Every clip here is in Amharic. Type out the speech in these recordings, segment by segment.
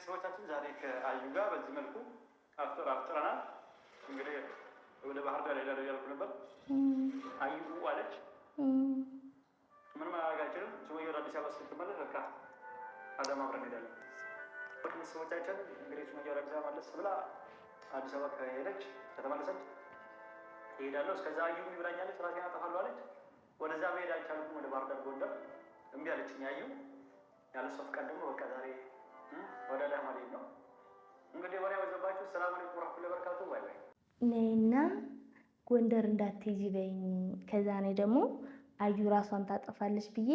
ቤተሰቦቻችን ዛሬ ከአዩ ጋር በዚህ መልኩ አፍጥር አፍጥረናል። እንግዲህ ወደ ባህር ዳር ሄዳለሁ እያልኩ ነበር። አዩ አለች። ምንም ማድረግ አልችልም። ሱመያ ወደ አዲስ አበባ ስትመለስ በቃ አዳማ አብረን እንሄዳለን። ቤተሰቦቻችን እንግዲህ ሱመያ ወደ አዲስ አበባ መለስ ብላ አዲስ አበባ ከሄደች ከተመለሰች እሄዳለሁ። እስከዛ አዩ እምቢ ብላኛለች። ራሴን አጠፋለሁ አለች። ወደዛ መሄድ አልቻልኩም። ወደ ባህር ዳር ጎንደር እምቢ አለችኝ አዩ። ያለ እሷ ፍቃድ ደግሞ በቃ ዛሬ ወደ አዳማ ልሄድ ነው። እንግዲህ ወሬ ያበዛባችሁ። ሰላም አለይኩም ወራህመቱላሂ ወበረካቱ። Bye bye። ነይና ጎንደር እንዳትሄጂ በይኝ። ከዛ እኔ ደግሞ አዩ ራሷን ታጠፋለች ብዬ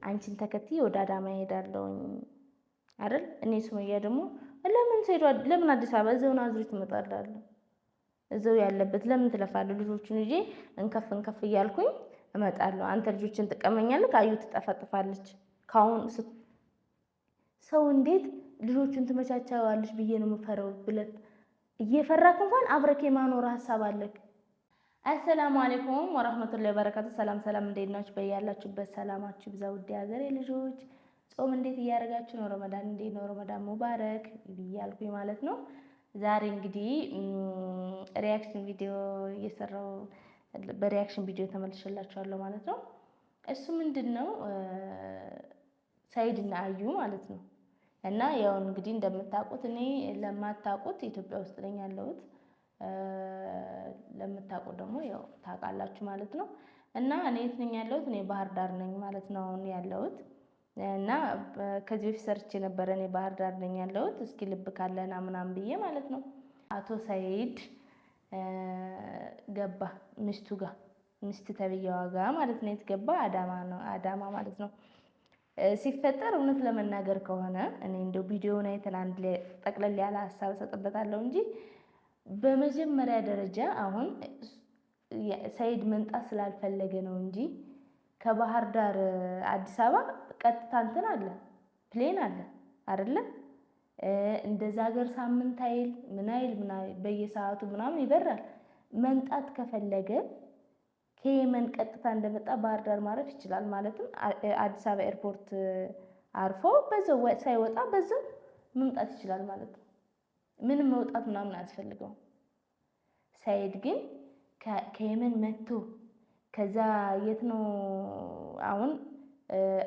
አንቺን ተከትዬ ወደ አዳማ እሄዳለሁኝ አይደል? እኔ ሱመያ ደግሞ ለምን ሰይዶ ለምን አዲስ አበባ እዛው ናዝሬት እመጣላለሁ። እዛው ያለበት ለምን ትለፋለህ? ልጆቹን ይዤ እንከፍ እንከፍ እያልኩኝ እመጣለሁ። አንተ ልጆችን ትቀመኛለህ፣ አዩ ትጠፈጥፋለች። ካሁን ሰው እንዴት ልጆቹን ትመቻቸዋለች ብዬ ነው የምፈራው ብለህ እየፈራክ እንኳን አብረክ የማኖር ሀሳብ አለክ። አሰላሙ አለይኩም ወራህመቱላሂ ወበረካቱ። ሰላም ሰላም፣ እንዴት ናችሁ? በያላችሁበት ሰላማችሁ ይብዛ። ውድ ሀገሬ ልጆች ጾም እንዴት እያደረጋችሁ ነው? ረመዳን እንዴት ነው? ረመዳን ሙባረክ ብያልኩኝ ማለት ነው። ዛሬ እንግዲህ reaction ቪዲዮ እየሰራው በ reaction ቪዲዮ ተመልሼላችኋለሁ ማለት ነው። እሱ ምንድን ነው ሰይድ እና አዩ ማለት ነው። እና ያው እንግዲህ እንደምታውቁት እኔ ለማታውቁት ኢትዮጵያ ውስጥ ነኝ ያለሁት፣ ለምታውቁት ደግሞ ያው ታውቃላችሁ ማለት ነው። እና እኔ የት ነኝ ያለሁት? እኔ ባህር ዳር ነኝ ማለት ነው አሁን ያለሁት። እና ከዚህ በፊት ሰርቼ ነበረ። እኔ ባህር ዳር ነኝ ያለሁት፣ እስኪ ልብ ካለና ምናምን ብዬ ማለት ነው። አቶ ሰይድ ገባ ሚስቱ ጋር፣ ሚስት ተብዬዋ ጋር ማለት ነው። የት ገባ? አዳማ ነው፣ አዳማ ማለት ነው። ሲፈጠር እውነት ለመናገር ከሆነ እኔ እንደው ቪዲዮውን አይተን አንድ ላይ ጠቅለል ያለ ሀሳብ እሰጥበታለሁ እንጂ በመጀመሪያ ደረጃ አሁን ሰይድ መምጣት ስላልፈለገ ነው እንጂ ከባህር ዳር አዲስ አበባ ቀጥታ እንትን አለ፣ plane አለ አይደለ? እንደዛ ሀገር ሳምንት አይል ምን አይል ምን አይል በየሰዓቱ ምናምን ይበራል። መምጣት ከፈለገ ከየመን ቀጥታ እንደመጣ ባህር ዳር ማረፍ ይችላል። ማለትም አዲስ አበባ ኤርፖርት አርፎ በዛው ሳይወጣ በዛው መምጣት ይችላል ማለት ነው። ምንም መውጣት ምናምን አያስፈልገውም። ሰይድ ግን ከየመን መጥቶ ከዛ የት ነው አሁን?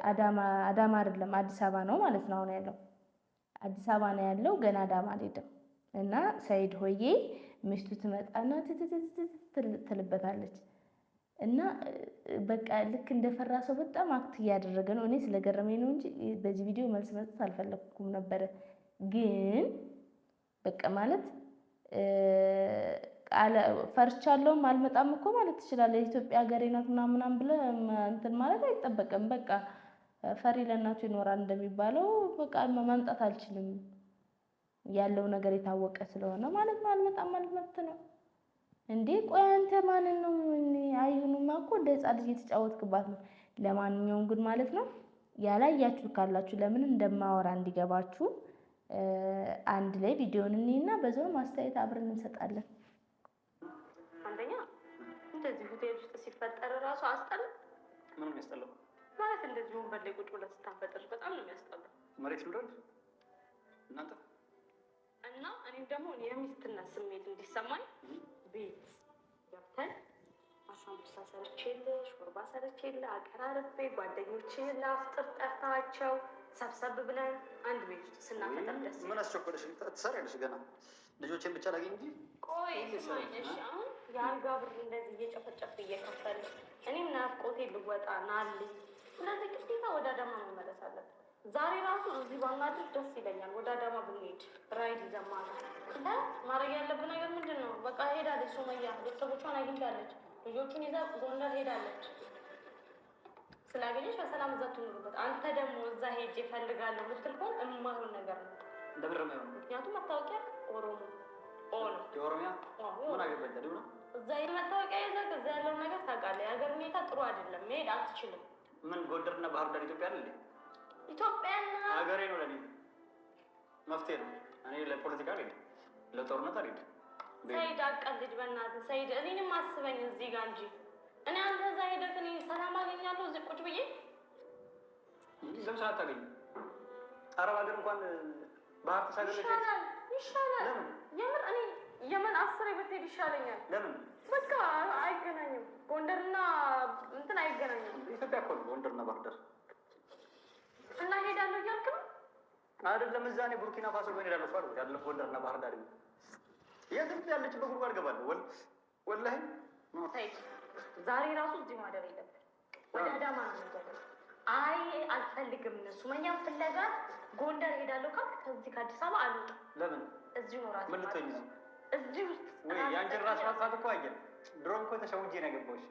አዳማ፣ አዳማ አይደለም አዲስ አበባ ነው ማለት ነው አሁን ያለው፣ አዲስ አበባ ነው ያለው። ገና አዳማ አልሄድም። እና ሰይድ ሆዬ ሚስቱ ትመጣና ትልበታለች። እና በቃ ልክ እንደፈራ ሰው በጣም act እያደረገ ነው። እኔ ስለገረመኝ ነው እንጂ በዚህ ቪዲዮ መልስ መስጠት አልፈለግኩም ነበረ። ግን በቃ ማለት ፈርቻለሁም አልመጣም እኮ ማለት ትችላለህ። የኢትዮጵያ ሀገሬ ናት ምናምን ምናምን ብለህ እንትን ማለት አይጠበቅም። በቃ ፈሪ ለእናቱ ይኖራል እንደሚባለው በቃ መምጣት አልችልም ያለው ነገር የታወቀ ስለሆነ ማለት ነው። አልመጣም ማለት መብት ነው። እንዴ ቆይ አንተ ማንን ነው? አዩንማ እኮ እንደ ሕፃን ልጅ የተጫወትክባት ነው። ለማንኛውም ግን ማለት ነው ያላያችሁ ካላችሁ ለምን እንደማወራ እንዲገባችሁ አንድ ላይ ቪዲዮን እኔና በዛው ማስተያየት አብረን እንሰጣለን። አንደኛ እንደዚህ ሆቴል ውስጥ ሲፈጠር እራሱ አስጠላ። ምን ነው የሚያስጠላው? ማለት እንደዚህ ወንበር ላይ ቁጭ ብለህ ስታፈጥር በጣም ነው የሚያስጠላው። መሬት ልውረድ እናንተ እና እኔም ደግሞ የሚስትነት ስሜት እንዲሰማኝ ቤት ገብተን አሳምቡሳ ሰርቼልህ፣ ሾርባ ሰርቼልህ፣ አቀራርቤ ጓደኞችህን ለአፍጥር ጠርታቸው ሰብሰብ ብለን አንድ ቤት ውስጥ ስናፈጥር ደስ ምን አስቸኮለሽ? ትሰሪያለሽ ገና ልጆችን ብቻ ላገኝ እንጂ። ቆይ ስማኝ እሺ፣ አሁን የአልጋ ብር እንደዚህ እየጨፈጨፍ እየከፈልን እኔም ናፍቆቴ ልወጣ ናልኝ። ስለዚህ ግዴታ ወደ አዳማ መመለስ አለብን። ዛሬ ራሱ እዚህ ባናድር ደስ ይለኛል። ወደ አዳማ ብንሄድ ራይድ ይዘን ማታ ማድረግ ያለብን ነገር ምንድን ነው? በቃ ሄዳለች ሱመያ፣ ቤተሰቦቿን አግኝታለች። ልጆቹን ይዛ ጎንደር ሄዳለች። ስላገኘች በሰላም እዛ ትኑርበት። አንተ ደግሞ እዛ ሄጄ እፈልጋለሁ ብትል ከሆነ እማይሆን ነገር ነው። እንደምር ነው። ምክንያቱም መታወቂያ ኦሮሞ ኦ ነው። የኦሮሚያ ምን አገባኝ ታዲያ ነው። እዛ መታወቂያ ይዘህ እዛ ያለውን ነገር ታውቃለህ። የሀገር ሁኔታ ጥሩ አይደለም፣ መሄድ አትችልም። ምን ጎንደርና ባህር ዳር ኢትዮጵያ አይደል እንዴ? ኢትዮጵያና ሀገሬ ነው ለኔ መፍትሄ ነው። እኔ ለፖለቲካ አልሄድም፣ ለጦርነት አልሄድም። ሰይድ አቀልድ፣ በእናትህ ሰይድ፣ እኔንም አስበኝ እዚህ ጋር እንጂ እኔ አንተ እዛ ሄደህ እኔ ሰላም አገኛለሁ እዚህ ቁጭ ብዬ? ለምን ሰላም አታገኝም? አረብ ሀገር እንኳን ባህር ተሻገር ይሻላል፣ ይሻላል። የምር እኔ የመን 10 ብትሄድ ይሻለኛል። ለምን? በቃ አይገናኝም። ጎንደርና እንትን አይገናኝም። ኢትዮጵያ እኮ ነው ጎንደርና ባህር ዳር። እና ሄዳለሁ እያልክ ነው አይደለም? እዛ እኔ ቡርኪና ፋሶ ምን ሄዳለሁ እኮ አልኩት። አይደለም ጎንደርና ባህር ዳር የትም ያለችበት ጉድጓድ እገባለሁ። ወላሂ ሰይድ፣ ዛሬ ራሱ እዚህ ማደር የለብን። ወደ አዳማ ነው የምንሄደው። አይ አልፈልግም፣ ሱመኛም ፍለጋ ጎንደር ሄዳለሁ ካልክ ከዚህ ከአዲስ አበባ አልወጣም። ለምን? እዚሁ ነው ራሴ ምን ልትሆኚ ነው? እዚህ ውስጥ ወይ የአንቺን ራስ ማጥፋት እኮ አየን። ድሮም እኮ ተሸውጄ ነው ያገባሁሽ።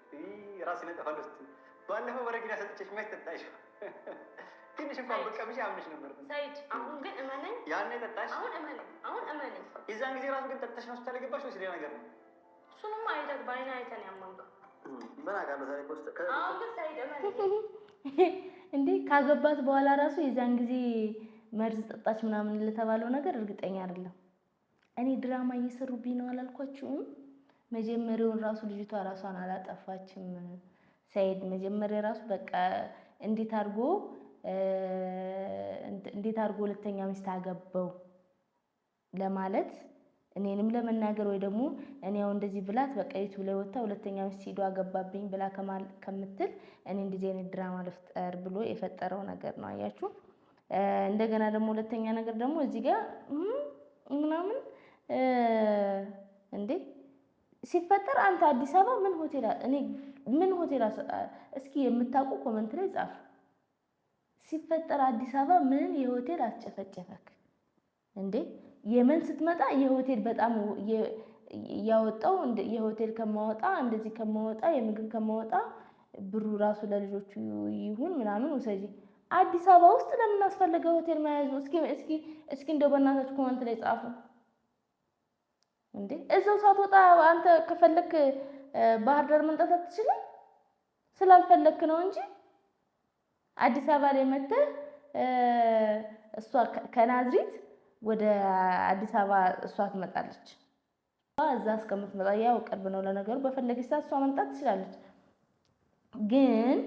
ራሴን እጠፋለሁ ስትይ ባለፈው በረኪና ሰጥቼሽ መች ጠጣሽ? ትንሽ እንኳን ብቀምሽ አምንሽ ነበር። ሰይድ፣ አሁን ግን እመነኝ። ያኔ ጠጣሽ። አሁን እመነኝ፣ አሁን እመነኝ። የዛን ጊዜ ራሱ ግን ጠጥተሽ ነው ሆስፒታል የገባሽ ወይስ ሌላ ነገር ነው? እሱንማ አይተህ በዓይንህ አይተህ ነው ያመንከው። ምን አውቃለሁ ዛሬ እኮ አሁን ግን ሰይድ እመነኝ። እንዴ ካገባት በኋላ ራሱ የዛን ጊዜ መርዝ ጠጣች ምናምን ለተባለው ነገር እርግጠኛ አይደለም። እኔ ድራማ እየሰሩብኝ ነው አላልኳችሁም? መጀመሪያውን ራሱ ልጅቷ ራሷን አላጠፋችም። ሰይድ መጀመሪያ ራሱ በቃ እንዴት አድርጎ እንዴት አድርጎ ሁለተኛ ሚስት አገባው ለማለት እኔንም ለመናገር ወይ ደግሞ እኔ ያው እንደዚህ ብላት በቃ ዩቲዩብ ላይ ወጥታ ሁለተኛ ሚስት ሂዶ አገባብኝ ብላ ከምትል እኔ እንደዚህ አይነት ድራማ ልፍጠር ብሎ የፈጠረው ነገር ነው። አያችሁ። እንደገና ደግሞ ሁለተኛ ነገር ደግሞ እዚህ ጋር ምናምን እንዴ ሲፈጠር አንተ አዲስ አበባ ምን ሆቴል እኔ ምን ሆቴል እስኪ የምታውቁ comment ላይ ጻፉ። ሲፈጠር አዲስ አበባ ምን የሆቴል አስጨፈጨፈክ እንዴ? የመን ስትመጣ የሆቴል በጣም ያወጣው የሆቴል ከማወጣ እንደዚህ ከማወጣ የምግብ ከማወጣ ብሩ ራሱ ለልጆቹ ይሁን ምናምን ውሰጂ። አዲስ አበባ ውስጥ ለምን አስፈለገ ሆቴል መያዙ? እስኪ እስኪ እስኪ እንደው በእናታችሁ comment ላይ ጻፉ። እንዴ እዛው ሳትወጣ አንተ ከፈለክ ባህር ዳር መምጣት አትችልም? ስላልፈለክ ነው እንጂ አዲስ አበባ ላይ መጥተህ እሷ ከናዝሪት ወደ አዲስ አበባ እሷ ትመጣለች። እዛ እስከምትመጣ ያው ቅርብ ነው ለነገሩ፣ በፈለገች ሰዓት እሷ መምጣት ትችላለች። ግን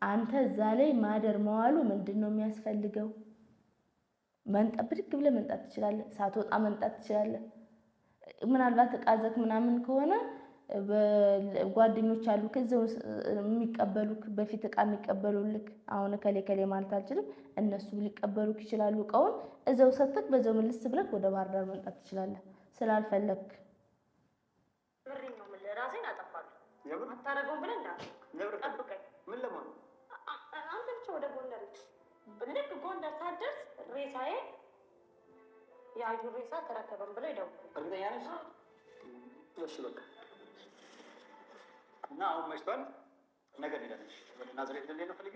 አንተ እዛ ላይ ማደር መዋሉ ምንድን ነው የሚያስፈልገው? መንጣት ብድግ ብለህ መምጣት ትችላለህ። ሳትወጣ መምጣት ትችላለህ። ምናልባት ዕቃ ዘክ ምናምን ከሆነ ጓደኞች አሉ ከዚያው የሚቀበሉክ በፊት ዕቃ የሚቀበሉልክ። አሁን እከሌ እከሌ ማለት አልችልም። እነሱ ሊቀበሉክ ይችላሉ። እቃውን እዛው ሰጥተክ በዛው ምልስ ብለክ ወደ ባህር ዳር መምጣት ትችላለህ። ስላልፈለክ ምሬን ነው የምልህ። ራሴን አጠፋለሁ። የምር አታደርገውም ብለህ እንዳትል የምር ጠብቀኝ። ምን ለመሆን አንተ ብቻ ወደ ጎንደር ሂድ። ልክ ጎንደር ሳትደርስ ሬሳዬ የአዩ ሬሳ ተረከበን ብለው ይደውሉ። እርግጠኛ ነሽ? እሺ በቃ እና አሁን መሽቷል። ነገ እንሄዳለን። እሺ ወደ ናዝሬት ልንሄድ ነው ፈልጊ።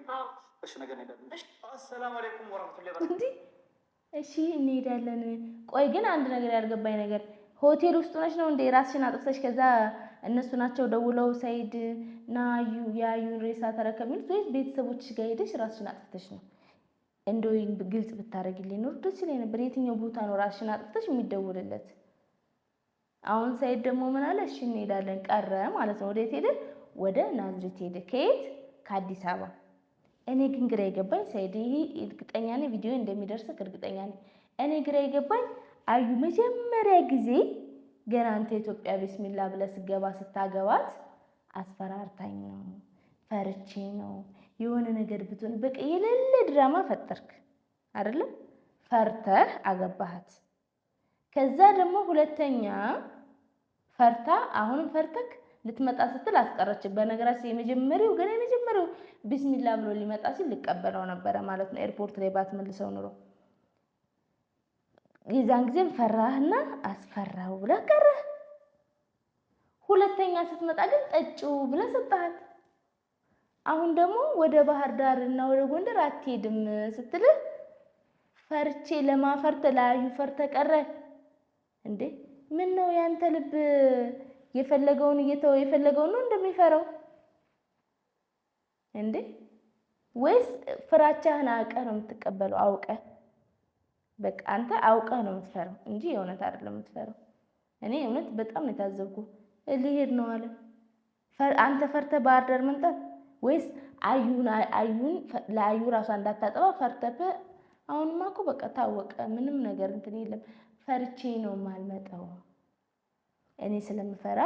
እሺ ነገ እንሄዳለን። አሰላሙ አለይኩም ወራህመቱላሂ ወበረካቱ። እንዴ እሺ እንሄዳለን። ቆይ ግን አንድ ነገር ያልገባኝ ነገር ሆቴል ውስጥ ሆነሽ ነው እንዴ ራስሽን አጥፍተሽ ከዛ እነሱ ናቸው ደውለው ሰይድ ና የአዩን ሬሳ ተረከብ የሚሉት ወይስ ቤተሰቦችሽ ጋር ሄደሽ ራስሽን አጥፍተሽ ነው? እንደው ግልጽ ብታደርጊልኝ ኖሮ ደስ ይለኝ ነበር። የትኛው ቦታ ነው ራስሽን አጥፍተሽ የሚደውልለት? አሁን ሰይድ ደግሞ ምን አለ? እሺ እንሄዳለን ቀረ ማለት ነው። ወዴት ሄደ? ወደ ናዝሬት ሄደ። ከየት? ከአዲስ አበባ። እኔ ግን ግራ የገባኝ ሰይድ፣ ይሄ እርግጠኛ ነኝ ቪዲዮ እንደሚደርስህ እርግጠኛ ነኝ። እኔ ግራ የገባኝ አዩ መጀመሪያ ጊዜ ገና አንተ ኢትዮጵያ ቢስሚላ ብለህ ስገባ ስታገባት አስፈራርታኝ ነው፣ ፈርቼ ነው የሆነ ነገር ብትሆን በቃ የሌለ ድራማ ፈጠርክ አይደለም? ፈርተህ አገባሃት። ከዛ ደግሞ ሁለተኛ ፈርታ አሁንም ፈርተክ ልትመጣ ስትል አስቀረች። በነገራችን የመጀመሪያው ገና የመጀመሪያው ቢስሚላ ብሎ ሊመጣ ሲል ልቀበለው ነበረ ማለት ነው፣ ኤርፖርት ላይ ባትመልሰው ኑሮ። የዛን ጊዜም ፈራህና አስፈራው ብለህ ቀረህ። ሁለተኛ ስትመጣ ግን ጠጪው ብለህ ሰጠሃት። አሁን ደግሞ ወደ ባህር ዳር እና ወደ ጎንደር አትሄድም ስትልህ ፈርቼ ለማፈርተ ለአዩ ፈርተ ቀረ እንዴ? ምን ነው ያንተ ልብ የፈለገውን እየተወ የፈለገውን ነው እንደሚፈራው እንዴ? ወይስ ፍራቻህን አውቀህ ነው የምትቀበለው? አውቀህ በቃ አንተ አውቀህ ነው የምትፈራው እንጂ የእውነት አይደለም የምትፈራው። እኔ እውነት በጣም ነው የታዘብኩ። ሊሄድ ነው አለ። አንተ ፈርተህ ባህር ዳር መምጣት ወይስ አዩን አዩን ለአዩ ራሷ እንዳታጠባ ፈርተህ አሁንማ እኮ በቃ ታወቀ። ምንም ነገር እንትን የለም። ፈርቼ ነው የማልመጣው። እኔ ስለምፈራ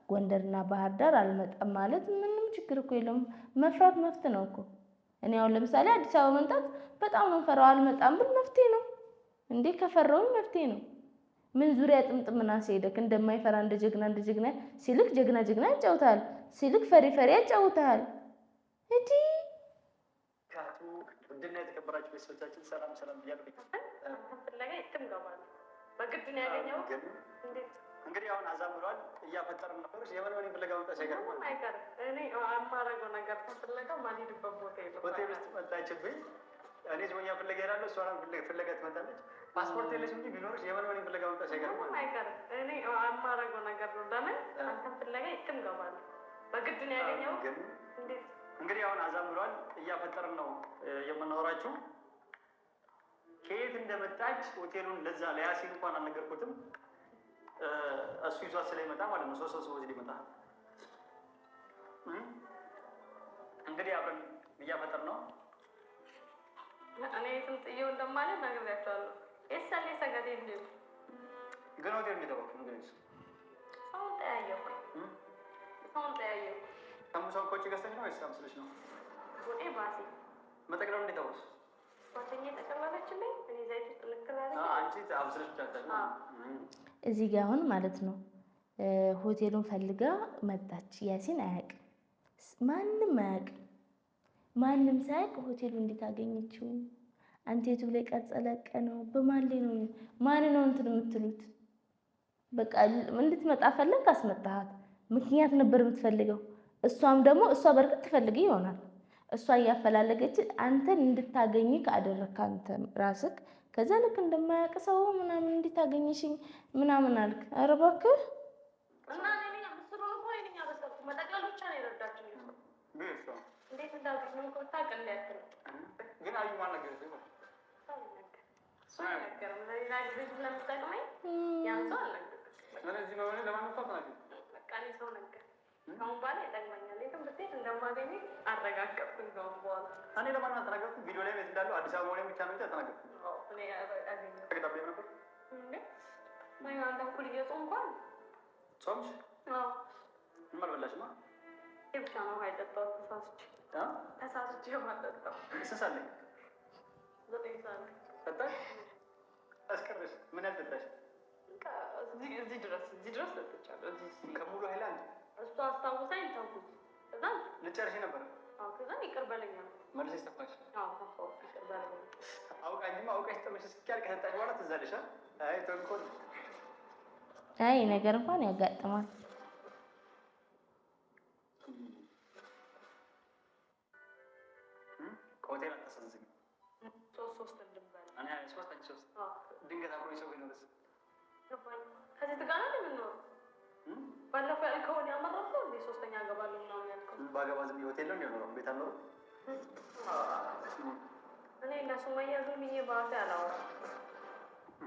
ጎንደርና ባህር ዳር አልመጣም ማለት ምንም ችግር እኮ የለውም። መፍራት መፍት ነው እኮ። እኔ አሁን ለምሳሌ አዲስ አበባ መምጣት በጣም ነው የምፈራው። አልመጣም ብል መፍትሄ ነው እንዴ? ከፈራውኝ መፍትሄ ነው። ምን ዙሪያ ጥምጥምና ሲሄደክ እንደማይፈራ እንደ ጀግና እንደ ጀግና ሲልክ ጀግና ጀግና ያጫውታል፣ ሲልክ ፈሪ ፈሪ ያጫውታል። እንዲ ውድና የተከበራችሁ ቤተሰቦቻችን ሰላም ሰላም ብያለሁ። ፍለጋ የትም እገባለሁ። በግድ ነው ያገኘሁት። እንግዲህ አሁን አዛምሯል እያፈጠርን ነበር። የምን ፍለጋ መምጣት አይቀርም አይቀርም። እኔ የማደርገው ነገር ፍለጋ ማልሄድበት ቦታ የለም። ሆቴል ውስጥ መጣችብኝ። እኔ ሱመያ ፍለጋ እሄዳለሁ፣ እሷ ፍለጋ ትመጣለች። ፓስፖርት የለሽም እንጂ ቢኖርሽ የምን ፍለጋ መምጣት አይቀርም አይቀርም። እኔ የማደርገው ነገር ነው። ለምን አንተን ፍለጋ የትም እገባለሁ። በግድ ነው ያገኘሁት። እንግዲህ አሁን አዛምሯል እያፈጠርን ነው የምናወራችሁ። ከየት እንደመጣች ሆቴሉን ለዛ ለያሲን እንኳን አልነገርኩትም። እሱ ይዟት ስለሚመጣ ማለት ነው። ሶስት ሰዎች ሊመጣ እንግዲህ አብረን እያፈጠር ነው። እኔ የትም ጥዬው እንደማለት ነግሬያቸዋለሁ። የሳሌ ሰገዴ እንዲሁ ግን ሆቴል የሚጠበቅ ሰውን ጠያየኩ፣ ሰውን ጠያየኩ። ሳምቡሳውን ከውጭ ገዝተሽ ነው ወይስ አብስለሽ ነው? እኔ ባሴ መጠቅለሉ እንዴት አወቅሽ? ጓደኛዬ ጠቀለለችልኝ። እኔ ዘይት ውስጥ ንክር አንቺ አብስለሽ ብቻ ነው። እዚህ ጋ አሁን ማለት ነው ሆቴሉን ፈልጋ መጣች። ያሲን አያውቅም፣ ማንም አያውቅም። ማንም ሳያውቅ ሆቴሉ እንዴት አገኘችው? አንተ ዩቲዩብ ላይ ቀርጸ ለቀ ነው። በማን ላይ ነው ማን ነው እንትን የምትሉት? በቃ እንድትመጣ ፈለግ አስመጣሃት። ምክንያት ነበር የምትፈልገው። እሷም ደግሞ እሷ በእርግጥ ትፈልግ ይሆናል። እሷ እያፈላለገች አንተን እንድታገኝ ካደረግክ አንተ ራስክ ከዛ ልክ እንደማያውቅ ሰው ምናምን እንዴት አገኘሽኝ ምናምን አልክ። ኧረ እባክህ እና እኔ ምስሩን እኮ እኔ ያበሰልኩት መጠቅለል ብቻ ነው የረዳችኝ። እንዴት እንዳገኘሁ እኮ ብታውቅ እንዲያክል ግን አዩ ማን ነገረሽ? እሱ አልነገርም። ለሌላ ጊዜ ስለምጠቅመኝ ያን ሰው አልነገርም። ስለዚህ ነው ለማንም ሰው አትናገሪም። በቃ እኔ ሰው ነገር ከአሁን በኋላ ይጠቅመኛል። የትም ብትሄድ እንደማገኘ አረጋገጥኩኝ። ከአሁን በኋላ እኔ ለማንም አልተናገርኩም። ቪዲዮ ላይ እንዳለው አዲስ አበባ ላይ ብቻ ነው እንጂ አልተናገርኩም። እኔ አገኘሁ ተቀጣብኝ ነበር እንዴ? ወይ አንተ እኩል እየጾምኩ አይደል? ጾምሽ? አዎ። ምንም አልበላሽማ? ይሄ ብቻ ነው ውሃ የጠጣሁት። ተሳስቼ ተሳስቼ የማልጠጣው ስንት ሰዓት ላይ 9 ሰዓት ጠጣሽ? አስቀረሽ። ምን ያህል ጠጣሽ? እዚህ ድረስ እዚህ ድረስ ጠጥቻለሁ። እዚህ ከሙሉ ሃይላንድ እሱ አስታውሳኝ ተውኩት። ከዛም ልጨርሽ ነበር። አዎ፣ ከዛም ይቅር በለኝ አልኩት። መልሰሽ ተፋሽ? አዎ ተፋሁት። ይቅር በለኝ አውቃኝማ አውቃሽ ጥምሽ እስኪያልቅ ከጠጣሽ በኋላ ትዝ አለሽ። አይ ተንኮል። አይ ነገር እንኳን ያጋጥማል። ከሆቴል አታሳዝኝ። ሶስት ሶስት እንድንበላ እኔ ሶስት አንቺ ሶስት ድንገት አብሮ ሰው ቢኖርስ? ገባኝ። ከዚህ ጋር ነው የምንኖረው። ባለፈው ያልከውን ያመረጥከው እንዴ? ሶስተኛ እገባለሁ ምናምን ያልከው ባገባ ዝም ብዬ ሆቴል ነው የሚኖረው፣ ቤት አልኖርም። እኔ ለሱመያ ዝም ብዬ በአፌ አላወራም።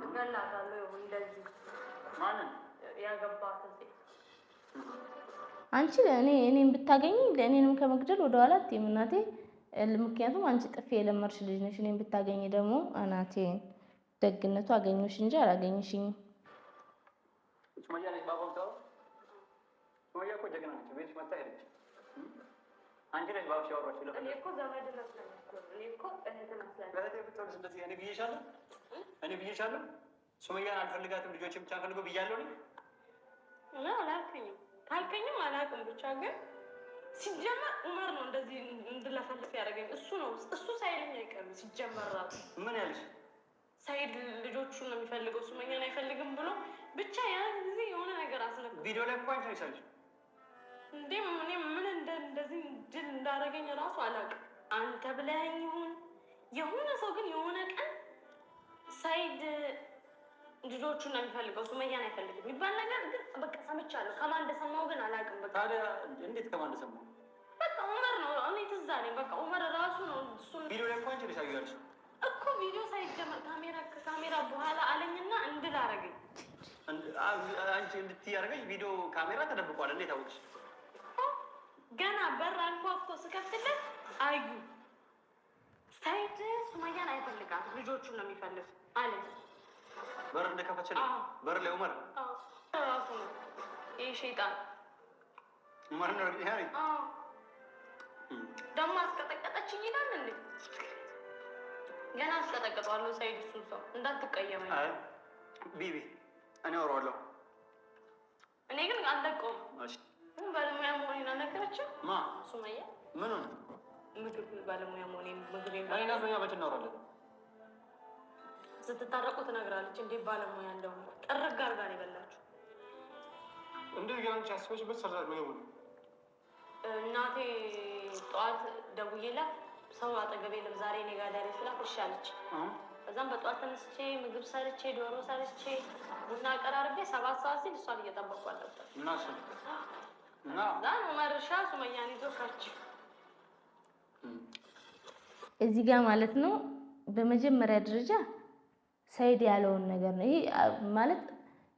እገላታለሁ። ይኸው እንደዚህ ማንን ያገባትን ሴት አንቺ ለእኔ እኔን ብታገኝ ለእኔንም ከመግደል ወደኋላ አትይም እናቴ። ምክንያቱም አንቺ ጥፊ የለመድሽ ልጅ ነሽ። እኔን ብታገኝ ደግሞ እናቴ ደግነቱ አገኘሽ እንጂ አላገኘሽኝም። ሱመያ ነች ባባ የምታወራው። ሱመያ እኮ ጀግና ነች። ቤትሽ መታ ሄደች። አንቺ ነሽ ባብሽ ያወራችው። እኔ እኮ ዘመድ መስለኝ እኮ እኔ እኮ እህት መስለኝ። እህቴ ብትሆንስ እንደዚህ እኔ ብዬሻለሁ? እኔ ብዬሻለሁ? ሱመያን አልፈልጋትም ልጆችን ብቻ ፈልገው ብያለሁ እኔ? እኔ አላልከኝም። ካልከኝም አላውቅም። ብቻ ግን ሲጀመር ኡመር ነው እንደዚህ እንድለፈልፍ ያደረገኝ እሱ ነው። እሱ ሳይለኝ አይቀርም። ሲጀመር ራሱ ምን ያልሽ? ሳይድ ልጆቹን ነው የሚፈልገው ሱመያን አይፈልግም ብሎ ብቻ ያን ጊዜ የሆነ ነገር አስነኩ። ቪዲዮ ላይ እኮ አንቺ ነሽ ያልሽው። እንዴ እኔ ምን እንደዚህ ድል እንዳደረገኝ ራሱ አላውቅም። አንተ ብለኸኝ ይሁን የሆነ ሰው ግን የሆነ ቀን ሳይድ ልጆቹን ነው የሚፈልገው ሱመያን አይፈልግም የሚባል ነገር ግን በቃ ሰምቻለሁ። ከማን እንደሰማሁ ግን አላውቅም። በቃ ታዲያ እንዴት ከማን እንደሰማሁ? በቃ ኡመር ነው እኔ ትዝ አለኝ። በቃ ኡመር ራሱ ነው እሱ ቪዲዮ ላይ እኮ አንቺ ነሽ ያልሽው እኮ ቪዲዮ ሳይጀመር ካሜራ በኋላ አለኝና እንድል አደረገኝ። አንቺ እንድትይ አደረገኝ። ቪዲዮ ካሜራ ተደብቋል። እንዴት አወቅሽ? ገና በር አንኳኩቶ ስከፍትለት አዩ ሰይድ ሱመያን አይፈልጋትም፣ ልጆቹን ነው የሚፈልግ አለ። በር እንደከፈች በር ላይ ዑመር ራሱ ነው ይህ ሸይጣን ዑመር ነው እርግጠኛ ነኝ። ደግሞ አስቀጠቀጠችኝ ይላል እንዴ! ገና አስቀጠቅጠዋለሁ። ሰይድ እሱን ሰው እንዳትቀየመኝ። ቢቢ እኔ አወራዋለሁ። እኔ ግን አልለቀውም። ባለሙያ መሆኔን አልነገረችም ማ ሱመያ? ምኑን? ምግብ ባለሙያ መሆኔን። ምግብ እኔና ሱመያ መቼ እናወራለን? ስትታረቁ ትነግራለች። እንዴት ባለሙያ እንደሆነ ጥርግ አድርጋ ነው የበላችሁ። እንዴት ገና አንቺ አስበሽበት ሰርታችሁ ምግቡን? እናቴ ጠዋት ደውዬላት ሰው አጠገቤ የለም ዛሬ እኔ ጋር ዳሪ ስላት እሺ አለች። ከዛም በጠዋት ተነስቼ ምግብ ሰርቼ ዶሮ ሰርቼ ቡና አቀራርቤ 7 ሰዓት ሲል እሷን እየጠበቅኳት ነበር። እና እሱ እና እዛን ዑመር ሻ ሱመያን ይዞ ከች። እዚህ ጋር ማለት ነው በመጀመሪያ ደረጃ ሰይድ ያለውን ነገር ነው። ይሄ ማለት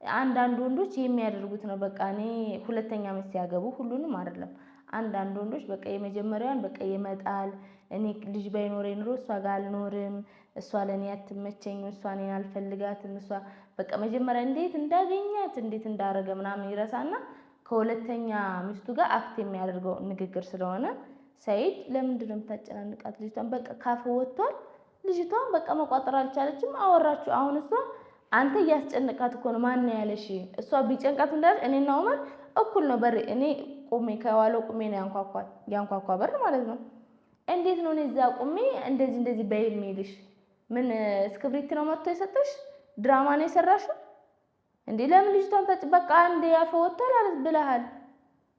አንዳንድ ወንዶች የሚያደርጉት ነው። በቃ እኔ ሁለተኛ ሚስት ሲያገቡ፣ ሁሉንም አይደለም። አንዳንድ ወንዶች በቃ የመጀመሪያዋን በቃ የመጣል፣ እኔ ልጅ ባይኖረኝ ኑሮ እሷ ጋር አልኖርም፣ እሷ ለእኔ አትመቸኝም፣ እሷ እኔን አልፈልጋትም፣ እሷ በቃ መጀመሪያ እንዴት እንዳገኛት እንዴት እንዳረገ ምናምን ይረሳና ከሁለተኛ ሚስቱ ጋር act የሚያደርገው ንግግር ስለሆነ ሰይድ ለምንድን ነው የምታጨናንቃት ልጅቷን? በቃ ካፍ ወጥቷል። ልጅቷን በቃ መቋጠር አልቻለችም። አወራችሁ። አሁን እሷ አንተ እያስጨነቃት እኮ ነው። ማን ያለሽ? እሷ ቢጨንቃት እንዳለ እኔና ዑመር እኩል ነው በር፣ እኔ ቁሜ ከዋለው ቁሜ ነው ያንኳኳ በር ማለት ነው። እንዴት ነው እኔ እዛ ቁሜ እንደዚህ እንደዚህ በይ የሚልሽ? ምን script ነው መጥቶ የሰጠሽ? ድራማ ነው የሰራሽው እንዴ? ለምን ልጅቷን በቃ አንድ ያፈ ወጥቷል አለት ብለሃል።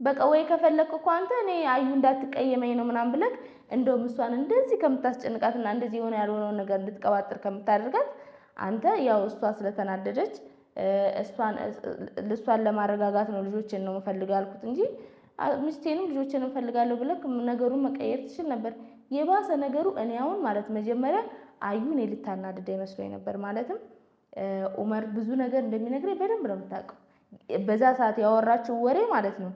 በቃ ወይ ከፈለክ እኮ አንተ እኔ አዩ እንዳትቀየመኝ ነው ምናምን ብለህ እንደውም እሷን እንደዚህ ከምታስጨንቃትና እንደዚህ የሆነ ያልሆነውን ነገር እንድትቀባጥር ከምታደርጋት አንተ ያው እሷ ስለተናደደች እሷን ለማረጋጋት ነው ልጆችን ነው የምፈልገው ያልኩት እንጂ ሚስቴንም ልጆችን እፈልጋለሁ ብለህ ነገሩን መቀየር ትችል ነበር። የባሰ ነገሩ እኔ አሁን ማለት መጀመሪያ አዩ እኔ ልታናድደ መስሎኝ ነበር። ማለትም ኡመር ብዙ ነገር እንደሚነግረኝ በደንብ ነው የምታውቀው። በዛ ሰዓት ያወራችው ወሬ ማለት ነው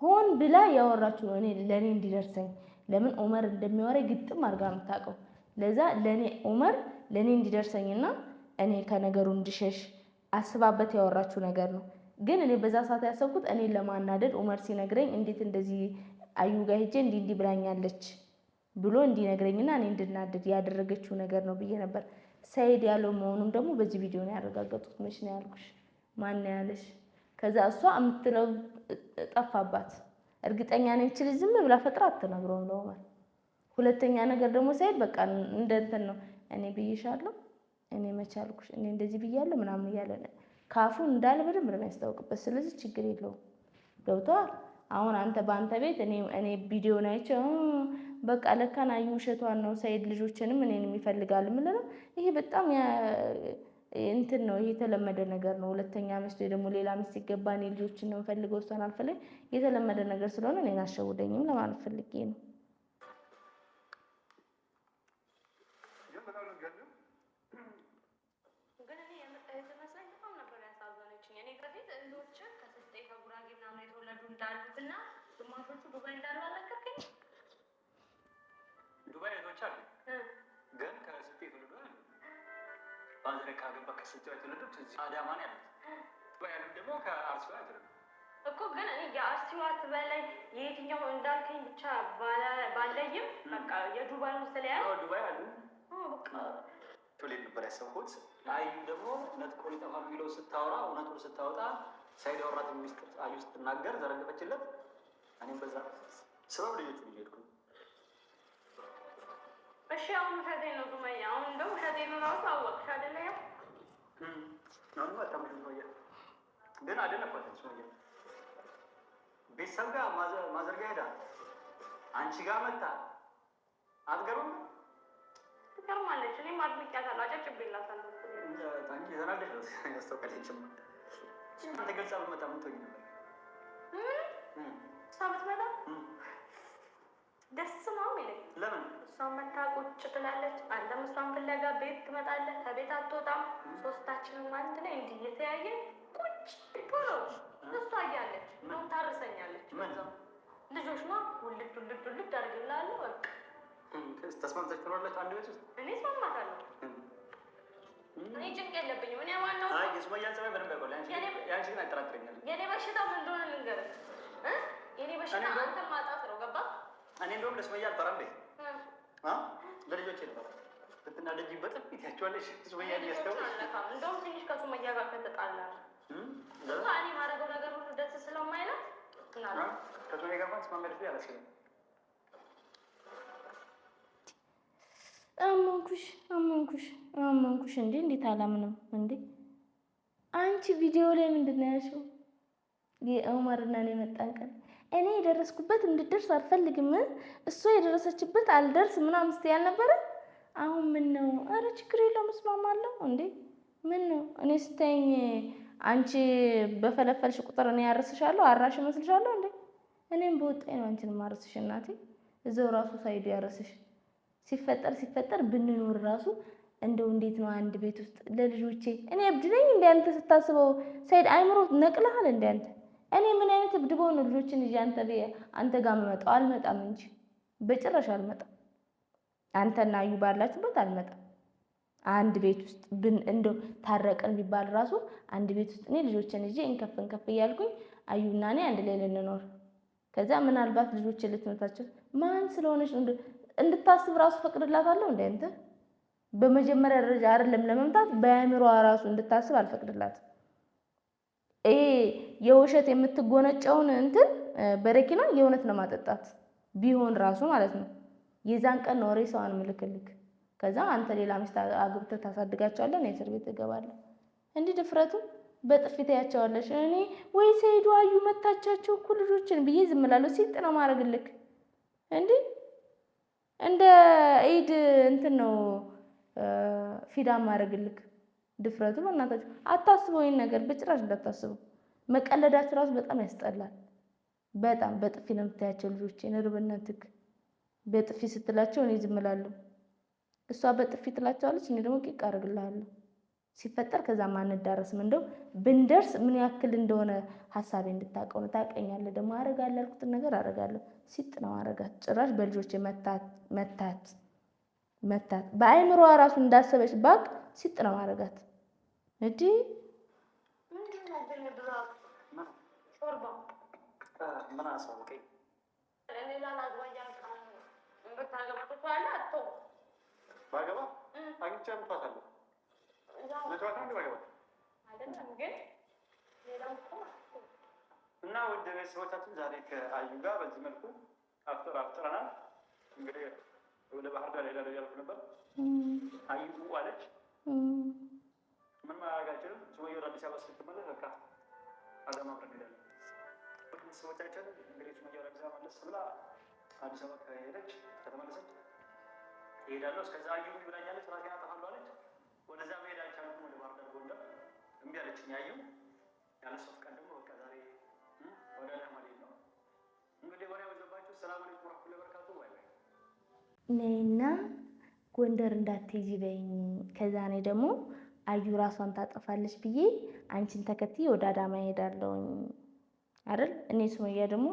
ሆን ብላ ያወራችው እኔ ለእኔ እንዲደርሰኝ፣ ለምን ኡመር እንደሚያወራኝ ግጥም አድርጋ ነው የምታውቀው። ለዛ ለእኔ ኡመር ለእኔ እንዲደርሰኝና እኔ ከነገሩ እንዲሸሽ አስባበት ያወራችው ነገር ነው። ግን እኔ በዛ ሰዓት ያሰብኩት እኔ ለማናደድ ኡመር ሲነግረኝ እንዴት እንደዚህ አዩ ጋር ሄጄ እንዲህ እንዲህ ብላኛለች ብሎ እንዲነግረኝና እኔ እንድናደድ ያደረገችው ነገር ነው ብዬ ነበር። ሰይድ ያለው መሆኑም ደግሞ በዚህ ቪዲዮ ነው ያረጋገጡት። መች ነው ያልኩሽ? ማን ነው ያለሽ? ከዛ እሷ የምትለው ጠፋባት። እርግጠኛ ነኝ ይችል ዝም ብላ ፈጥራ አትነግረውም ለኡመር። ሁለተኛ ነገር ደግሞ ሰይድ በቃ እንደ እንትን ነው፣ እኔ ብዬሻለሁ፣ እኔ መች አልኩሽ፣ እኔ እንደዚህ ብያለሁ ምናምን እያለ ካፉ እንዳለ በደንብ ነው የሚያስታውቅበት። ስለዚህ ችግር የለውም፣ ገብተዋል። አሁን አንተ በአንተ ቤት እኔ ቪዲዮን አይቼ በቃ ለካን አዩ ውሸቷን ነው ሰይድ ልጆችንም እኔንም ይፈልጋል የምልለው ይሄ በጣም እንትን ነው። ይሄ የተለመደ ነገር ነው። ሁለተኛ ሚስት ወይ ደግሞ ሌላ ሚስት ሲገባ እኔ ልጆችን ነው የምፈልገው እሷን አልፈልግም የተለመደ ነገር ስለሆነ እኔን አሸውደኝም ለማለት ፈልጌ ነው። ግን በጣም ነው የሚገርመው። ግን እኔ እህት መስላኝ በጣም ነበር ያሳዘነችኝ። እኔ በፊት እህቶች ከስልጤ ከጉራጌ ምናምን የተወለዱ እንዳሉት እና ግማሾቹ ዱባይ እንዳሉ አልነገርከኝም? ዱባይ እህቶች አሉ፣ ግን ከስልጤ የተወለዱ አሉ። በአንድ ላይ ካገባ ከስልጤ የተወለዱት እዚህ አዳማ ነው ያሉት። ዱባይ ያሉት ደግሞ ከአርሲዋ የተወለዱ። እኮ ግን እኔ የአርሲዋ ትበላይ የየትኛው እንዳልከኝ ብቻ ባለይም በቃ የዱባዩን ስለያዝ አዎ፣ ዱባይ አሉ። በቃ ቶሌ ነበር ያሰብኩት። አዩ ደግሞ ነጥቆ ሊጠፋ የሚለው ስታወራ እውነቱን ስታወጣ ሳይድ ያወራትን ሚስጥር አዩ ስትናገር ዘረገፈችለት። እኔም በዛ ስበብ ልጆቹን ይዤ ሄድኩኝ። እሺ አሁን ውሸቴን ነው ሱመያ። አሁን እንደው ውሸቴን ነው እራሱ አወቅሽ አይደለ? ያው አሁንም አታምሽም ሱመያ። ግን አደነኳት ሱመያ። ቤተሰብ ጋር ማዘርጋ ሄዳ አንቺ ጋር መታ አትገርምም? ትገርማለች። እኔም አድንቄያታለሁ፣ አጨብጭቤላታለሁ። አንቺ የተናደሽ ነው ያስታውቃል። አንተ ገልጻ ብትመጣ ምን ትሆኚ ነበር? እሷ ብትመጣ ደስ ነው የሚለኝ። ለምን? እሷን መታ ቁጭ ትላለች፣ አንተም እሷን ፍለጋ ቤት ትመጣለህ፣ ከቤት አትወጣም። ሶስታችንም አንድ ላይ እንዲህ እየተያየን ቁጭ ቶሎ እሷ እያለች ነው ታርሰኛለች። ምን? ልጆች ማ ውልድ ውልድ ውልድ አድርግልሃለሁ። በቃ ተስማምታችሁ ትኖራላችሁ አንድ ቤት ውስጥ? እኔ እስማማታለሁ። እኔ ጭንቅ የለብኝም። እኔ ዋናው የሱመያን ጸባይ በደንብ ያውቀዋል። ያንቺ ግን አጠራጥረኛል። የኔ በሽታ ምን እንደሆነ ልንገርህ። የኔ በሽታ አንተ ማጣት ነው። ገባ? እኔ እንደውም ለሱመያ አልፈራም። ቤት ለልጆቼ ነው ስትናደጂ በጥፊ ትያቸዋለሽ። ሱመያ እንደውም ትንሽ ከሱመያ ጋር ከተጣላ እሷ እኔ ማድረገው ነገር ሁሉ ደስ ስለማይላት ከሱመያ ጋር እንኳን ትስማሚያለሽ ብዬ አላስብም። አመንኩሽ አመንኩሽ አመንኩሽ። እንዴ እንዴት አላምንም እንዴ? አንቺ ቪዲዮ ላይ ምንድን ነው ያልሽው? የኡመርና እኔ የመጣን ቀን እኔ የደረስኩበት እንድደርስ አልፈልግም፣ እሷ የደረሰችበት አልደርስ ምናምን ስትይ አልነበረ? አሁን ምን ነው? አረ ችግር የለውም እስማማለሁ። እንዴ ምን ነው እኔ ስታይኝ አንቺ በፈለፈልሽ ቁጥር እኔ ያርስሻለሁ? አራሽ እመስልሻለሁ እንዴ? እኔም በወጣኝ ነው አንቺን ማርስሽ እናቴ። እዛው ራሱ ሳይዱ ያርስሽ። ሲፈጠር ሲፈጠር ብንኖር ራሱ እንደው እንዴት ነው አንድ ቤት ውስጥ ለልጆቼ እኔ እብድ ነኝ እንደ አንተ ስታስበው ሰይድ አይምሮ ነቅልሃል እንደ አንተ እኔ ምን አይነት እብድ በሆነ ልጆችን ይዤ አንተ ጋር የምመጣው አልመጣም እንጂ በጭራሽ አልመጣም። አንተና አዩ ባላችሁበት አልመጣም። አንድ ቤት ውስጥ ብን እንደው ታረቅን ቢባል ራሱ አንድ ቤት ውስጥ እኔ ልጆችን ይዤ እንከፍ እንከፍ እያልኩኝ አዩና እኔ አንድ ላይ ልንኖር ከዛ ምናልባት ልጆችን ልትመታቸው ማን ስለሆነች እንድታስብ ራሱ ፈቅድላታለሁ እንደ አንተ በመጀመሪያ ደረጃ አይደለም ለመምታት በአእምሮዋ ራሱ እንድታስብ አልፈቅድላትም። ይሄ የውሸት የምትጎነጨውን እንትን በረኪና የእውነት ነው ማጠጣት ቢሆን ራሱ ማለት ነው። የዛን ቀን ነው ሬሳዋን ምልክልክ። ከዛ አንተ ሌላ ሚስት አግብተህ ታሳድጋቸዋለህ፣ እኔ እስር ቤት እገባለሁ። እንዲህ ድፍረቱ በጥፊ ታያቸዋለሽ። እኔ ወይ ሰይዱ አዩ መታቻቸው እኮ ልጆችን ብዬ ዝም እላለሁ። ሲጥ ነው ማድረግልክ እንዲህ እንደ ኢድ እንትን ነው ፊዳ ማድረግልክ። ድፍረቱ በእናታችሁ አታስበው፣ ይሄን ነገር በጭራሽ እንዳታስበው። መቀለዳችሁ ራሱ በጣም ያስጠላል። በጣም በጥፊ ነው የምታያቸው ልጆቼን። እርብነትክ በጥፊ ስትላቸው እኔ ዝም እላለሁ። እሷ በጥፊ ትላቸዋለች፣ እኔ ደግሞ ቂቅ አደርግልሃለሁ። ሲፈጠር ከዛ ማንዳረስም እንደው ብንደርስ ምን ያክል እንደሆነ ሀሳቤ እንድታውቀው ነው። ታውቀኛለህ ደግሞ አደርጋለሁ ያልኩትን ነገር አደርጋለሁ። ሲጥ ነው አደርጋት። ጭራሽ በልጆቼ መታት መታት መታት። በአይምሮዋ ራሱ እንዳሰበች ባቅ ሲጥ ነው አደርጋት። እንዲህ ምን አሳወቀኝ? ባገባ አግኝቼ አምጥቷታለሁ። እና ውድ ቤተሰቦቻችን ዛሬ ከአዩ ጋር በዚህ መልኩ አፍጥር አፍጥረናል። እንግዲህ ወደ ባህር ዳር ሄዳለሁ እያልኩ ነበር። አዩ አለች። ምን ማድረግ አልችልም። ሱመያ ወደ አዲስ አበባ ስትመለስ በቃ አዳማ አብረን እንሄዳለን። ውድ ቤተሰቦቻችን እንግዲህ ሱመያ ወደ አዲስ አበባ መለስ ብላ አዲስ አበባ ከሄደች ከተመለሰች እሄዳለሁ። እስከዛ አዩ እምቢ ብላኛለች። ራሴን አጠፋለሁ አለች። ወደዛ መሄድ አልቻልኩም። ወደ ባህር ዳር ጎንደር እምቢ አለችኝ አዩ። ያለ እሷ ፍቃድ ደግሞ በቃ ዛሬ ወደ አዳማ ልሄድ ነው። እንግዲህ ወሬ አበዛባችሁ። ሰላም አለይኩም ወረህመቱላሂ ወበረካቱ። bye bye። ነይና ጎንደር እንዳትሄጂ በይኝ። ከዛ እኔ ደግሞ አዩ ራሷን ታጠፋለች ብዬ አንቺን ተከትዬ ወደ አዳማ እሄዳለሁኝ አይደል? እኔ ሱመያ ደግሞ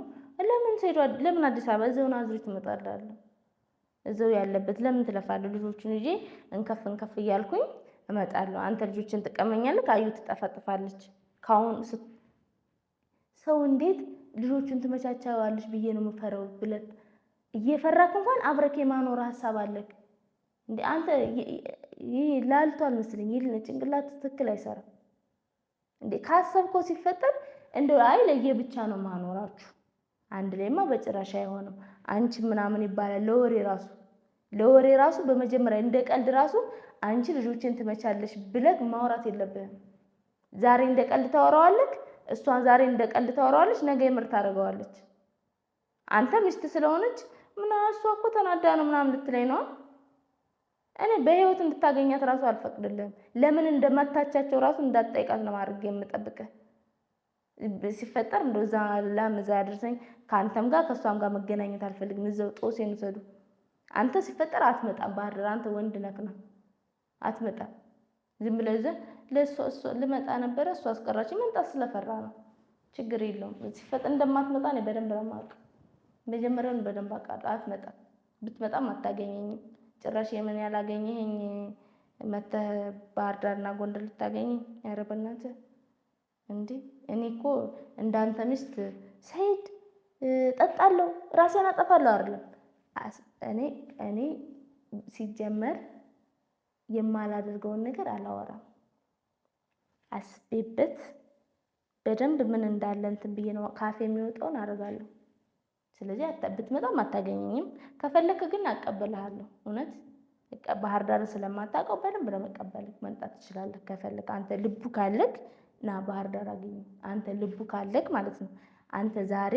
ለምን ሰይዶ ለምን አዲስ አበባ እዛው ናዝሬት እመጣላለሁ። እዛው ያለበት ለምን ትለፋለህ? ልጆቹን ይዤ እንከፍ እንከፍ እያልኩኝ እመጣለሁ። አንተ ልጆችን ትቀመኛለህ፣ አዩ ትጠፈጥፋለች። ካሁን ሰው እንዴት ልጆቹን ትመቻቸዋለች ብዬ ነው የምፈራው ብለህ እየፈራክ እንኳን አብረክ የማኖር ሀሳብ አለክ እንዴ አንተ? ይሄ ላልቷል መሰለኝ። ይሄ ጭንቅላት ትክክል አይሰራም እንዴ ካሰብከው ሲፈጠር እንደው አይ ለየብቻ ነው ማኖራችሁ፣ አንድ ላይማ በጭራሽ አይሆንም። አንቺ ምናምን ይባላል ለወሬ ራሱ ለወሬ ራሱ በመጀመሪያ እንደ ቀልድ ራሱ አንቺ ልጆችን ትመቻለሽ ብለህ ማውራት የለብህም። ዛሬ እንደ ቀልድ ታወራዋለህ፣ እሷን ዛሬ እንደ ቀልድ ታወራዋለች፣ ነገ የምር ታደርገዋለች። አንተ ሚስት ስለሆነች ምና እሷ እኮ ተናዳ ነው ምናምን ልትለኝ ነው። እኔ በህይወት እንድታገኛት ራሱ አልፈቅድልህም። ለምን እንደመታቻቸው ራሱ እንዳትጠይቃት ነው ማድረግ የምጠብቅህ። ሲፈጠር እንደው እዛ ላም እዛ ያደርሰኝ። ከአንተም ጋር ከእሷም ጋር መገናኘት አልፈልግም። እዛው ጦሴን ውሰዱ። አንተ ሲፈጠር አትመጣም። ባህር ዳር አንተ ወንድ ነክ ነው አትመጣም። ዝም ብለህ ይዘህ ለእሷ ልመጣ ነበረ እሷ አስቀራችኝ። መምጣት ስለፈራ ነው። ችግር የለውም። ሲፈጠር እንደማትመጣ እኔ በደንብ ነው የማውቀው። መጀመሪያውን በደንብ አውቃለሁ። አትመጣም። ብትመጣም አታገኘኝም። ጭራሽ የምን ያላገኘኸኝ መተህ ባህር ዳርና ጎንደር ልታገኘኝ? ኧረ በእናትህ እንዴ! እኔ እኮ እንዳንተ ሚስት ሰይድ ጠጣለሁ ራሴን አጠፋለሁ አይደለም። እኔ ሲጀመር የማላደርገውን ነገር አላወራም። አስቤበት በደንብ ምን እንዳለ እንትን ብዬ ነው ካፌ የሚወጣውን አደርጋለሁ። ስለዚህ ብትመጣም አታገኘኝም። ከፈለክ ግን አቀበልሃለሁ። እውነት ባህር ዳር ስለማታውቀው በደንብ ነው መቀበልህ። መምጣት ትችላለህ ከፈለክ። አንተ ልቡ ካለክ ና ባህር ዳር አገኘኝ። አንተ ልቡ ካለክ ማለት ነው። አንተ ዛሬ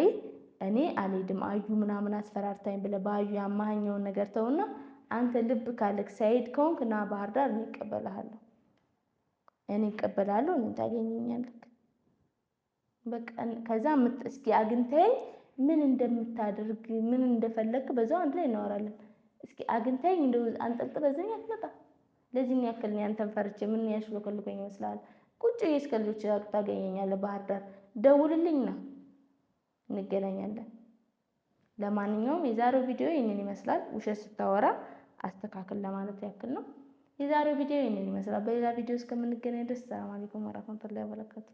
እኔ አልሄድም አዩ ምናምን አስፈራርታኝ ብለህ በአዩ ያማኸኘውን ነገር ተውና፣ አንተ ልብ ካለክ ሰይድ ከሆንክ ና ባህር ዳር፣ እኔ እቀበልሃለሁ። እኔ እቀበልሃለሁ። እኔን ታገኘኛለህ። በቃ ከዛ እስኪ አግኝተኸኝ ምን እንደምታደርግ ምን እንደፈለግክ በዛው አንድ ላይ እናወራለን። እስኪ አግኝተኸኝ እንደው አንጠልጥለህ በዚህኛ አትመጣ። ለዚህን ያክል እኔ አንተን ፈርቼ ምን ያሽሎከልኮኝ ይመስልሃል? ቁጭ ብዬ እስከ ልጆች ታገኘኛለህ። ባህር ዳር ደውልልኝና እንገናኛለን። ለማንኛውም የዛሬው ቪዲዮ ይህንን ይመስላል። ውሸት ስታወራ አስተካክል ለማለት ያክል ነው። የዛሬው ቪዲዮ ይህንን ይመስላል። በሌላ ቪዲዮ እስከምንገናኝ ድረስ ሰላም አለይኩም ወራህመቱላሂ ወበረካቱ።